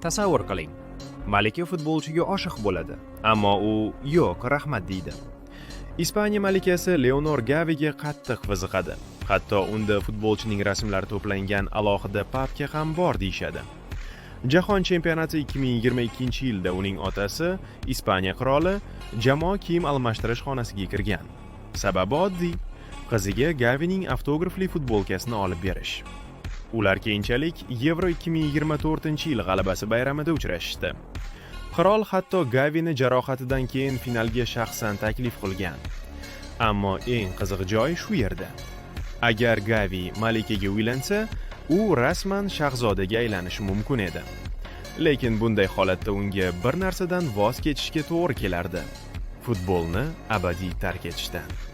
Tasavvur qiling. Malika futbolchiga oshiq bo'ladi, ammo u "Yo'q, rahmat" deydi. Ispaniya malikasi Leonor Gaviga qattiq qiziqadi. Hatto unda futbolchining rasmlari to'plangan alohida papka ham bor deyishadi. Jahon chempionati 2022-yilda uning otasi, Ispaniya qiroli, jamoa kiyim almashtirish xonasiga kirgan. Sababi oddiy: qiziga Gavining avtografli futbolkasini olib berish. Ular keyinchalik Yevro 2024-yil g'alabasi bayramida uchrashishdi. Qirol hatto Gavini jarohatidan keyin finalga shaxsan taklif qilgan. Ammo eng qiziq joyi shu yerda. Agar Gavi malikaga uylansa, u rasman shahzodaga aylanishi mumkin edi. Lekin bunday holatda unga bir narsadan voz kechishga to'g'ri kelardi: futbolni abadiy tark etishdan.